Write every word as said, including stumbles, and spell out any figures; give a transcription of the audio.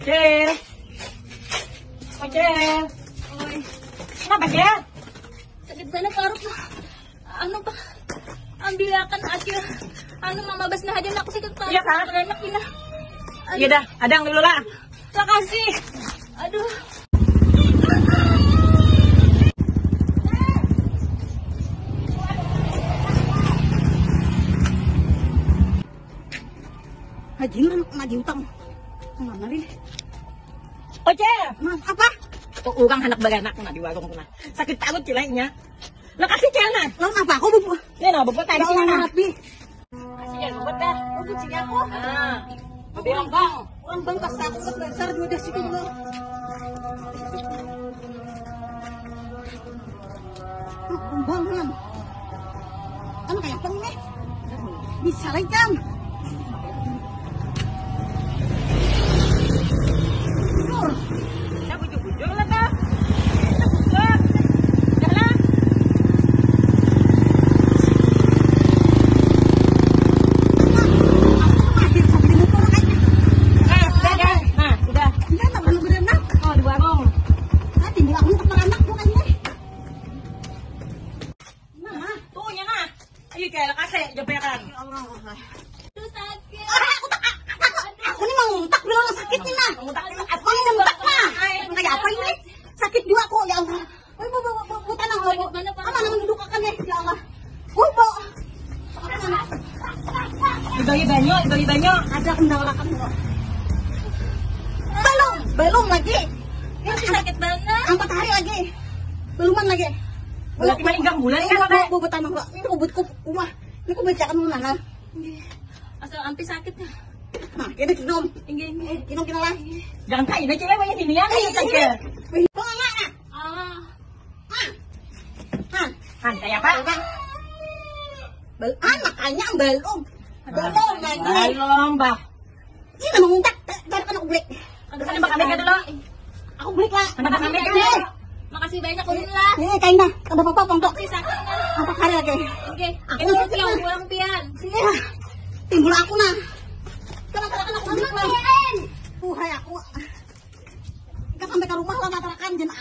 Cil. Oh, Cil. Oi. Kenapa, Cil? Sakit banget parut. Anu, Pak. Ambilakan aja. Anu, Mama Basna aja, aku sakit parut. Iya, Kak. Enak, Dina. Iya dah, adang dulu lah. Makasih. Aduh. Hajin, mah diutang. Mana, Lin? Oce. Nah, apa? Oh, urang handak baranak nah di warung tu nah. Sakit parut cilainya. Lokasi cil nah. Lawan apa? Aku bubu. Ini nah, bubu tadi sini nah. Rapi. Kasih ya, bubu dah. Bubu sini aku. Ah. Bilang bang. Orang bang kasih aku ke pasar dua dah situ dulu. Bang, bang. Kan kayak apa nih? Bisa lagi kan? Bujur. Kita bujur-bujur lah, Kak. Kita bujur. Udah lah. Nah, udah, udah. Nah, udah. Enggak, tak perlu berenang. Oh, di warung. Tadi bilang untuk beranak bukannya. Nah, tuh nya nah. Ayo, kayak kasih jepekan. Ya Allah. Aduh, sakit. Ah, aku tak, aku, aku ini mau nguntak dulu sakit nih nah. Nguntak dulu. Mau nguntak nah. Kayak apa ini? Sakit juga kok, ya Allah. Woi, bu, bu, bu, bu, bu, tenang, bu. Mana, mana mendudukakan ya, ya Allah. Woi, bu. Dibagi banyak, dibagi banyak. Ada kendala kan, bu. Belum, belum lagi. Ini sakit banget. Empat hari lagi. Beluman lagi. Berarti paling enggak bulan kan, Bu, Bu, Bu, Bu, tenang, Bu. Ini ubutku, Uma. Ini aku bacakan mana? Asal ampi sakit ya. Nah, kita kinum. Inggih, inggih. Kinum, kinum lah. Jangan kayak ini, cewek banyak ini ya. Iya, iya, iya. Wih, kok enggak, nak? Ah. Ah. Ah. Ah, kayak apa? Bel, ah, makanya belum. Belum lagi. Belum, Bah. Ini mau nguntak, ta-, taruh kan aku beli. Ada bakal kami dulu. Aku beli lah. Ada bakal kami dulu. Makasih banyak, ulun lah. Ini kain dah. Ada apa-apa, Pongkok? Bisa. Apa karya, Kak? Oke. Aku ini masuk yang pulang pian. Iya. Timbul aku nah. Kalau katakan aku beli lah. Tuh, hai aku. Kita sampai ke rumah lah, matarakan, jangan